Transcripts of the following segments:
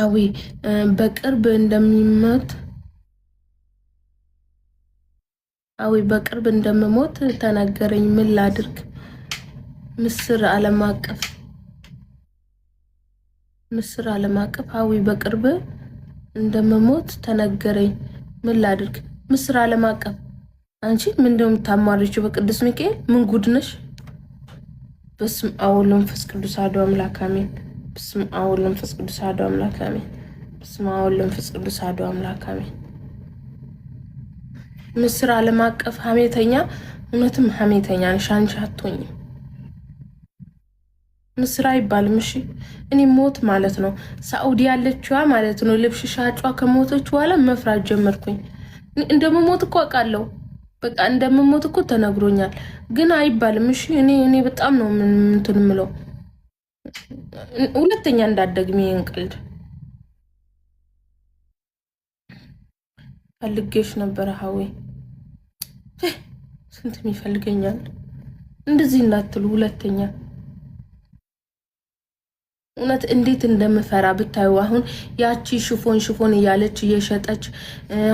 አዊ በቅርብ እንደሚሞት፣ አዊ በቅርብ እንደምሞት ተናገረኝ። ምን ላድርግ? ምስር ዓለም አቀፍ፣ ምስር ዓለም አቀፍ፣ አዊ በቅርብ እንደምሞት ተነገረኝ። ምን ላድርግ? ምስር ዓለም አቀፍ፣ አንቺ ምን እንደምታማርችው በቅዱስ ሚካኤል ምን ጉድ ነሽ? በስመ አብ ወወልድ ወመንፈስ ቅዱስ አሐዱ አምላክ አሜን። በስመ አብ ወወልድ ወመንፈስ ቅዱስ አሐዱ አምላክ አሜን። በስመ አብ ወወልድ ወመንፈስ ቅዱስ አሐዱ አምላክ አሜን። ምስር ዓለም አቀፍ ሀሜተኛ፣ እውነትም ሀሜተኛ ነሽ አንቺ፣ አትሆኝም። ምስር አይባልም። እሺ እኔ ሞት ማለት ነው ሳኡዲ ያለችዋ ማለት ነው ልብስ ሻጯ ከሞተች በኋላ መፍራት ጀመርኩኝ። እንደምሞት እኮ አውቃለሁ። በቃ እንደምሞት እኮ ተነግሮኛል፣ ግን አይባልም። እሺ እኔ በጣም ነው እንትን የምለው። ሁለተኛ እንዳትደግሚ ይሄን ቀልድ። ፈልጌሽ ነበረ ሀዌ። ስንትም ይፈልገኛል። እንደዚህ እንዳትሉ ሁለተኛ። እውነት እንዴት እንደምፈራ ብታዩ። አሁን ያቺ ሽፎን ሽፎን እያለች እየሸጠች፣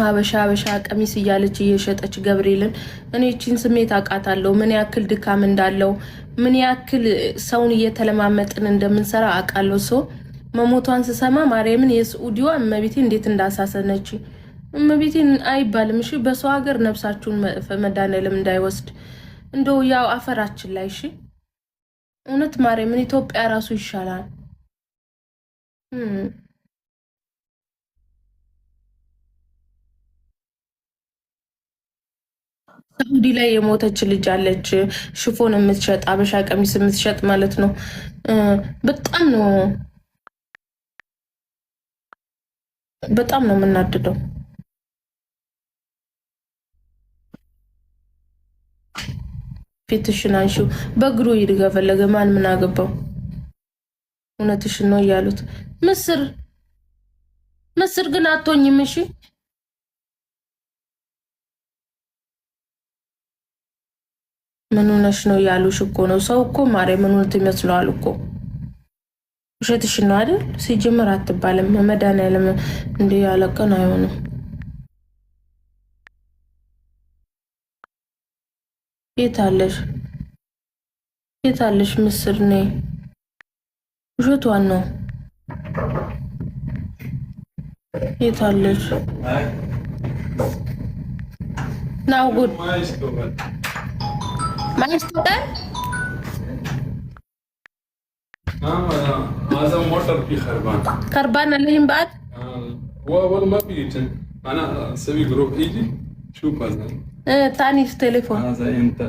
ሀበሻ ሀበሻ ቀሚስ እያለች እየሸጠች ገብርኤልን፣ እኔ ይቺን ስሜት አውቃታለሁ። ምን ያክል ድካም እንዳለው፣ ምን ያክል ሰውን እየተለማመጥን እንደምንሰራ አውቃለሁ። ሰው መሞቷን ስሰማ ማርያምን የስዑዲዋ እመቤቴ እንዴት እንዳሳሰነች፣ እመቤቴን አይባልም። እሺ በሰው ሀገር ነፍሳችሁን መድኃኒዓለም እንዳይወስድ እንደው ያው አፈራችን ላይ። እሺ እውነት ማርያምን ኢትዮጵያ ራሱ ይሻላል። ሳውዲ ላይ የሞተች ልጅ አለች፣ ሽፎን የምትሸጥ፣ አበሻ ቀሚስ የምትሸጥ ማለት ነው። በጣም ነው የምናድደው። ፊትሽን አንሺው፣ በእግሩ ይሂድ ከፈለገ፣ ማን ምን አገባው? እውነትሽን ነው እያሉት ምስር ምስር ግን አትሆኝም። እሺ ምን ሆነሽ ነው ያሉሽ እኮ ነው። ሰው እኮ ማርያም ምን ሆነት ይመስለዋል እኮ። ውሸትሽን ነው አይደል? ሲጀምር አትባልም። መድኃኒዓለም እንዲህ ያለቀን አይሆንም። የት አለሽ? የት አለሽ? ምስር ነይ። ውሸቷን ነው። የት አለሽ? ናው ጉድ ማይስተቀል هذا موتر في خربان. خربان عليهم بعد؟ والله ما في، انا اسوي جروب ايجي شوف هذا. ايه تاني في تليفون. هذا انت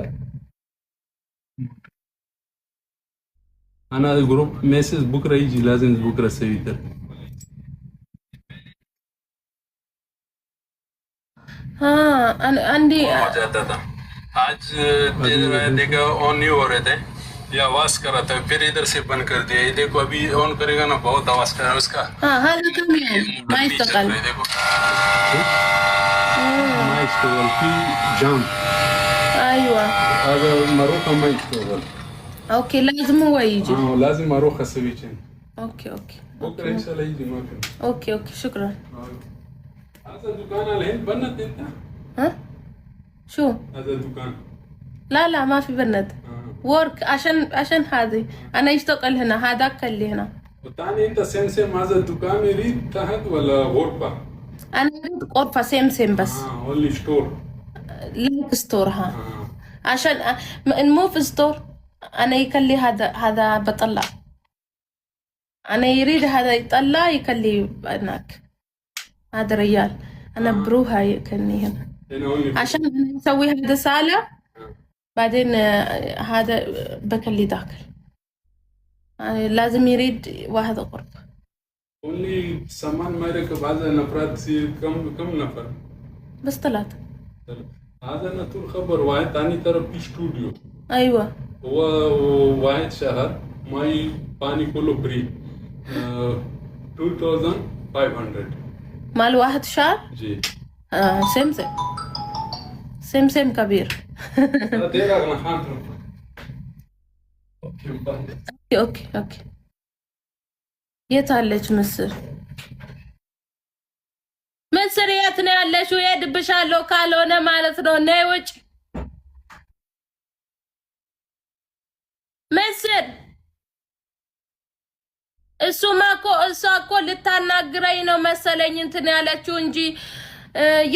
انا جروب مسج بكره يجي، لازم بكره اسوي ترى. हाँ عندي हो जाता था। आज देखा ऑन नहीं हो रहे थे, ये आवाज कर रहा था, फिर इधर से बंद कर दिया। ये देखो, अभी ऑन करेगा ना, बहुत आवाज कर रहा है उसका। हाँ, هذا كم يوم ما يشتغل. देखो ما يشتغل، في جام. ايوه. هذا مروحه ما يشتغل. okay، لازم هو يجي. اه، لازم اروح اسوي change. okay. بكره ان شاء الله يجي، ما في. okay، شكرا. هذا دكان الحين بند انت؟ ها، شو؟ هذا دكان. لا لا، ما في بند. work عشان هذه انا يشتغل هنا، هذاك اللي هنا. والثاني انت same same، هذا الدكان يريد تحت ولا غرفه؟ انا اريد غرفه same same بس. اه، only store. like store ها. عشان مو في store، انا يكلي هذا، هذا بطلع، انا يريد هذا يطلع يكلي هناك، هذا ريال انا بروها يكلني هنا عشان أنا نسوي هذا سالة، بعدين هذا بكلي داخل، يعني لازم يريد واحد غرفة. only सामान ما يركب، هذا نفرات تصير كم كم نفر؟ بس ثلاثة. هذا انا طول خبر واحد ثاني طرف في استوديو. ايوه. هو واحد شهر ماي पानी كله free 2500. مال واحد شهر؟ जी. آه، same same same same كبير. okay. የት አለች ምስር? ነው ያለሽው? ሄድብሻለሁ ካልሆነ ማለት ነው። ነይ ውጭ ምስር። እሱማ እኮ እሷ እኮ ልታናግረኝ ነው መሰለኝ እንትን ያለችው እንጂ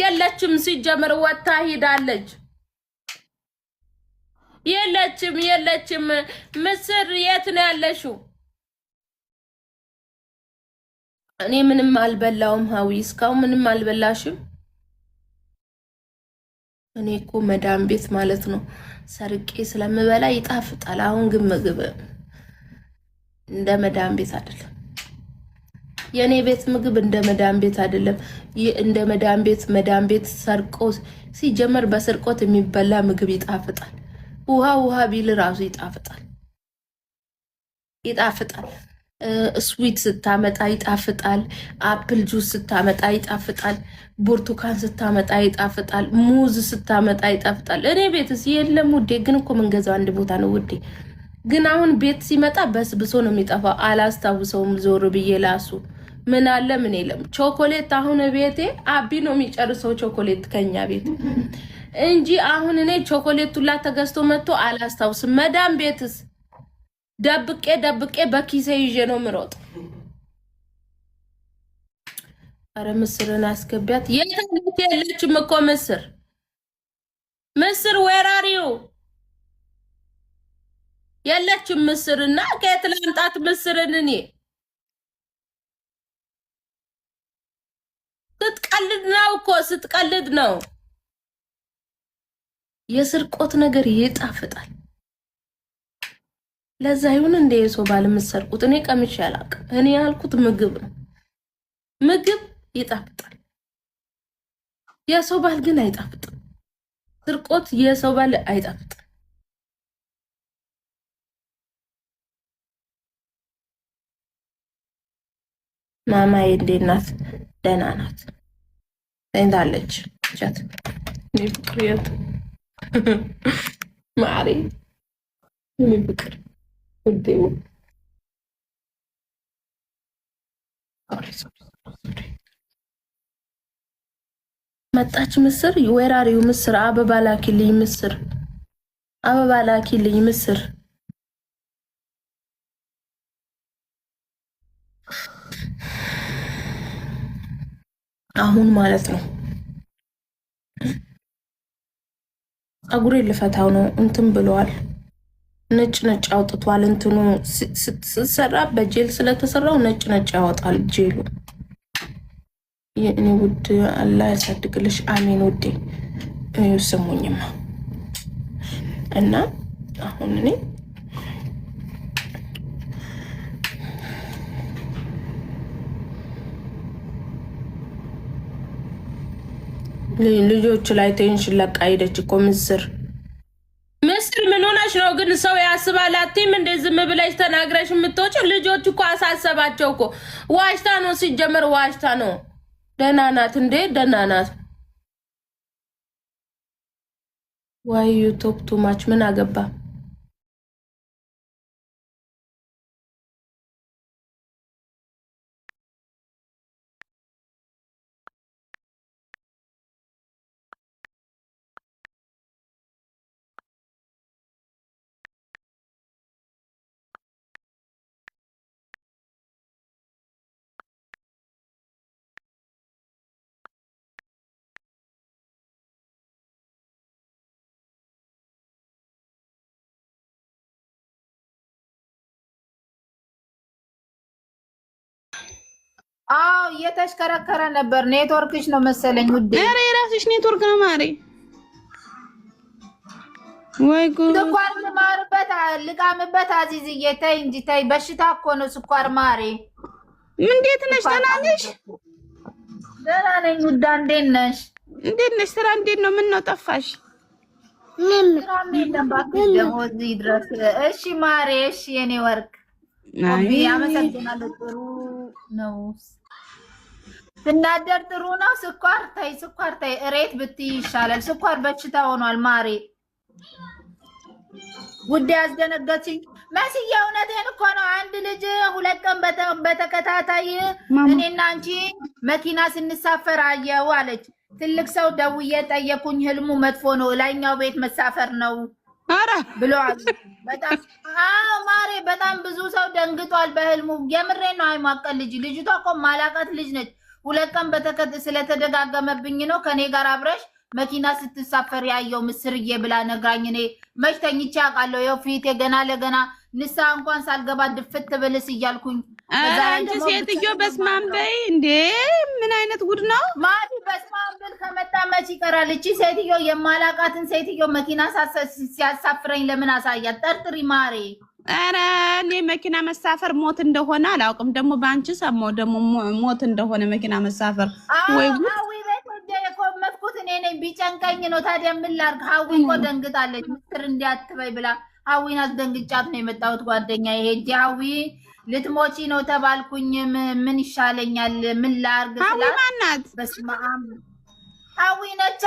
የለችም። ሲጀምር ወጥታ ሂዳለች። የለችም የለችም። ምስር የት ነው ያለሽው? እኔ ምንም አልበላውም። ሀዊ እስካሁን ምንም አልበላሽም? እኔ እኮ መዳም ቤት ማለት ነው ሰርቄ ስለምበላ ይጣፍጣል። አሁን ግን ምግብ እንደ መዳም ቤት አይደለም። የእኔ ቤት ምግብ እንደ መዳም ቤት አይደለም። እንደ መዳም ቤት መዳም ቤት ሰርቆ ሲጀመር በስርቆት የሚበላ ምግብ ይጣፍጣል። ውሃ ውሃ ቢል ራሱ ይጣፍጣል ይጣፍጣል። Sweet ስታመጣ ይጣፍጣል። Apple juice ስታመጣ ይጣፍጣል። ብርቱካን ስታመጣ ይጣፍጣል። ሙዝ ስታመጣ ይጣፍጣል። እኔ ቤትስ የለም ውዴ። ግን እኮ ምንገዛው አንድ ቦታ ነው ውዴ። ግን አሁን ቤት ሲመጣ በስብሶ ነው የሚጠፋው። አላስታውሰውም ዞር ብዬ ላሱ ምን አለ ምን የለም። ቾኮሌት አሁን ቤቴ አቢ ነው የሚጨርሰው ቾኮሌት ከኛ ቤት እንጂ አሁን እኔ ቾኮሌቱ ላ ተገዝቶ መጥቶ አላስታውስም። መዳም ቤትስ ደብቄ ደብቄ በኪሴ ይዤ ነው ምሮጥ። አረ ምስርን አስገቢያት። የት የለችም እኮ ምስር ምስር where are you የለችም ምስርና ከየት ላምጣት ምስርን? እኔ ስትቀልድ ነው እኮ ስትቀልድ ነው። የስርቆት ነገር ይጣፍጣል። ለዛ ይሁን እንደ የሰው ባል የምትሰርቁት። እኔ ቀምሼ አላውቅም። እኔ ያልኩት ምግብ ነው። ምግብ ይጣፍጣል። የሰው ባል ግን አይጣፍጥም። ስርቆት የሰው ባል አይጣፍጥም። ማማዬ እንዴት ናት? ደህና ናት። ተኝታለች። ቻት እኔ ፍቅር የት ማሪ እኔ ፍቅር ውዴ መጣች። ምስር where are you ምስር አበባ ላኪልኝ፣ ምስር አበባ ላኪልኝ፣ ምስር አሁን ማለት ነው። ፀጉሬ ልፈታው ነው። እንትን ብለዋል፣ ነጭ ነጭ አውጥቷል። እንትኑ ስትሰራ በጄል ስለተሰራው ነጭ ነጭ ያወጣል ጄሉ። የእኔ ውድ አላህ ያሳድግልሽ። አሜን ውዴ። ስሙኝማ እና አሁን እኔ ልጆች ላይ tension ለቃ ሄደች እኮ ምስር። ምስር ምን ሆነሽ ነው ግን? ሰው ያስባል አትይም እንደ ዝም ብለሽ ተናግረሽ የምትወጪው? ልጆች እኮ አሳሰባቸው እኮ። ዋሽታ ነው ሲጀመር፣ ዋሽታ ነው። ደህና ናት እንዴ? ደህና ናት። Why you talk too much? ምን አገባ? አዎ እየተሽከረከረ ነበር። ኔትወርክሽ ነው መሰለኝ ውዴ። ኧረ የራስሽ ኔትወርክ ነው ማሬ። ወይ ጉድ! ስኳር ልማርበት ልቃምበት። አዚዝዬ ተይ እንጂ ተይ፣ በሽታ እኮ ነው ስኳር ማሬ። እንዴት ነሽ? ደህና ነሽ? ደህና ነኝ ውዳ። እንዴት ነሽ? እንዴት ነሽ? ስራ እንዴት ነው? ምን ነው ጠፋሽ? ስራም የለም እባክሽ፣ ደግሞ እዚህ ድረስ። እሺ ማሬ፣ እሺ የኔ ወርቅ አመሰግናለሁ። ጥሩ ነው ስናደር ጥሩ ነው። ስኳር ተይ፣ ስኳር ተይ፣ እሬት ብትይ ይሻላል። ስኳር በሽታ ሆኗል ማሬ። ጉዳይ ያስደነገጥሽኝ መስዬ፣ እውነቴን እኮ ነው። አንድ ልጅ 2 ቀን በተከታታይ እኔና አንቺ መኪና ስንሳፈር አየው አለች። ትልቅ ሰው ደውዬ ጠየኩኝ። ህልሙ መጥፎ ነው፣ ላይኛው ቤት መሳፈር ነው ኧረ ብለዋል። በጣም አዎ ማሬ፣ በጣም ብዙ ሰው ደንግጧል በህልሙ። የምሬ ነው። አይማቀል ልጅ ልጅቷ እኮ ማላቃት ልጅ ነች። 2 ቀን በተከት ስለተደጋገመብኝ ነው ከኔ ጋር አብረሽ መኪና ስትሳፈር ያየው ምስርዬ ብላ ነግራኝ፣ እኔ መች ተኝቼ አውቃለሁ? ይኸው ፊቴ ገና ለገና ንስሐ እንኳን ሳልገባ ድፍት ብልስ እያልኩኝ። ኧረ አንቺ ሴትዮ በስመ አብ በይ እንዴ! ምን አይነት ጉድ ነው? ማቲ በስመ አብ ብል ከመጣ መች ይቀራል? እቺ ሴትዮ የማላቃትን ሴትዮ መኪና ሲያሳፍረኝ ለምን አሳያት? ጠርጥሪ ማሬ። ኧረ እኔ መኪና መሳፈር ሞት እንደሆነ አላውቅም። ደግሞ በአንቺ ሰማሁ ደግሞ ሞት እንደሆነ መኪና መሳፈር። ወይ ጉድ! ሀዊ ቤት ሄጄ የኮመትኩት እኔ ነኝ። ቢጨንቀኝ ነው ታዲያ ምን ላድርግ? ሀዊ እኮ ደንግጣለች። ምስር እንዲያትበይ ብላ ሀዊን አስደንግጫት ነው የመጣሁት። ጓደኛዬ ሄጄ ሀዊ ልትሞቺ ነው ተባልኩኝ። ምን ይሻለኛል? ምን ላድርግ ሀዊ ስላት ማናት? በስመ አብ ሀዊ ነቻ።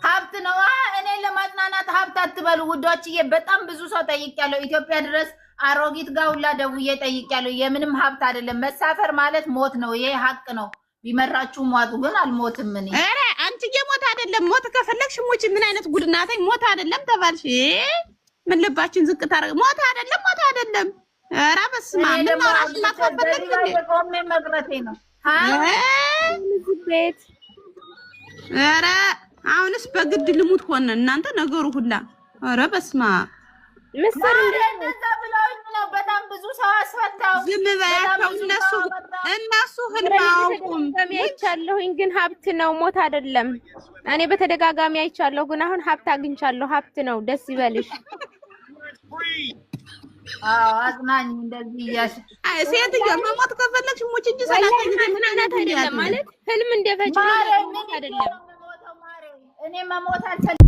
ሀብት ነው። እኔ ለማጽናናት ሀብት አትበሉ ውዶችዬ። በጣም ብዙ ሰው ጠይቄያለሁ። ኢትዮጵያ ድረስ አሮጊት ጋር ሁላ ደውዬ ጠይቄያለሁ። የምንም ሀብት አይደለም። መሳፈር ማለት ሞት ነው። ይሄ ሀቅ ነው። ቢመራችሁ ሟጡ፣ ግን አልሞትም እኔ። ኧረ አንቺዬ ሞት አይደለም። ሞት ከፈለግሽ ሙቺ። ምን አይነት ጉድ ናት? ሞት አይደለም ተባልሽ። ምን ልባችን ዝቅ ታደርግ? ሞት አይደለም፣ ሞት አይደለም። ኧረ በስመ አብ! ምን ነው እራስሽን ማጥፋት ፈለግሽ እንዴ? ቆሜ መቅረቴ ነው። ቤት ኧረ አሁንስ በግድ ልሙት ሆነ እናንተ ነገሩ ሁላ። ኧረ በስመ አብ! ምስር እንደዛ ብለውኝ ነው። በጣም ብዙ ሰው አስፈታው። ዝም በያቸው እነሱ እነሱ ህልም አያውቁም። በተደጋጋሚ አይቻለሁኝ፣ ግን ሀብት ነው ሞት አይደለም። እኔ በተደጋጋሚ አይቻለሁ፣ ግን አሁን ሀብት አግኝቻለሁ። ሀብት ነው። ደስ ይበልሽ። አዎ አጽናኝ እንደዚህ እያልሽ አይ ሴትዮ መሞት ከፈለግሽ ሙች እንጂ ሰላሳ ጊዜ ምን አይነት አይደለም ማለት ህልም እንደፈጭ ማሬ ሞት አይደለም። እኔ መሞት አልፈልግም።